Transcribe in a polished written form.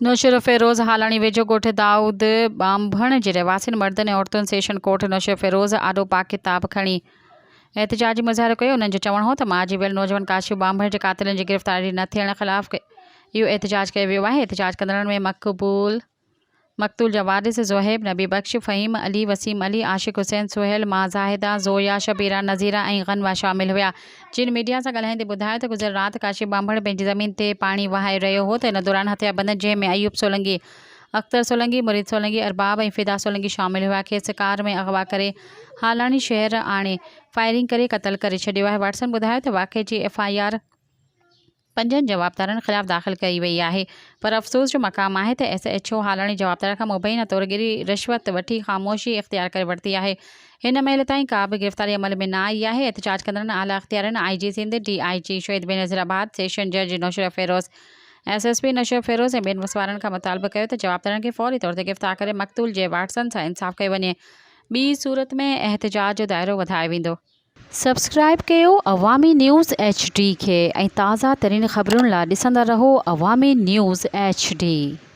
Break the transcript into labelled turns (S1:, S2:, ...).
S1: نوشهروفيروز، هالاڻي ويجهو ڳوٺ دائود ٻانڀڻ جي رهواسين مردن ۽ عورتن سيشن ڪورٽ نوشهروفيروز آڏو پاڪ ڪتاب کڻي احتجاجي مظاهرو ڪيو. انهن جو چوڻ هو ته مارجي ويل نوجوان ڪاشف ٻانڀڻ جي قاتلن جي گرفتاري نه ٿيڻ خلاف اهو احتجاج ڪيو ويو آهي. احتجاج ڪندڙن ۾ مقبول مقتول جا وارث زوهيب، نبي بخش، فهيم علي، وسيم علي، عاشق حسين، سهيل، مان زاهده، زويا، شبيره، نظيره ۽ غنوه شامل هيا، جن ميڊيا سان ڳالهائيندي ٻڌايو ته گذريل رات ڪاشف ٻانڀڻ پنهنجي زمين تي پاڻي وهائي رهيو هو ته ان دوران هٿياربندن جنهن ۾ ايوب سولنگي، اختر سولنگي، مريد سولنگي، ارباب ۽ فدا سولنگي شامل هيا کيس ڪار ۾ اغوا ڪري هالاڻي شهر آڻي فائرنگ ڪري قتل ڪري ڇڏيو آهي وارثن ٻڌايو ته واقعي جي ايف I R پنجن جوابدارن خلاف داخل ڪئي وئي آهي پر افسوس جو مقام آهي ته ايس ايڇ او هالاڻي جوابدار کان مبينا طور ڳري رشوت وٺي خاموشي اختيار ڪري ورتي آهي هن مهل تائين ڪا به گرفتاري عمل ۾ نه آئي آهي احتجاج ڪندڙن اعليٰ اختيارين I G Sindh D I G Shaheed Benazirabad session جج Naushahro Feroze S S P Naushahro Feroze ۽ ٻين وسوارن کان مطالبو ڪيو ته جوابدارن کي فوري طور تي گرفتار ڪري مقتول جي وارثن سان انصاف ڪيو وڃي ٻي صورت ۾ احتجاج جو دائرو وڌايو ويندو. سبسڪرائيب ڪيو عوامي نيوز ايڇ ڊي کي ۽ تازه ترين خبرن لا ڏسندا رهو عوامي نيوز ايڇ ڊي.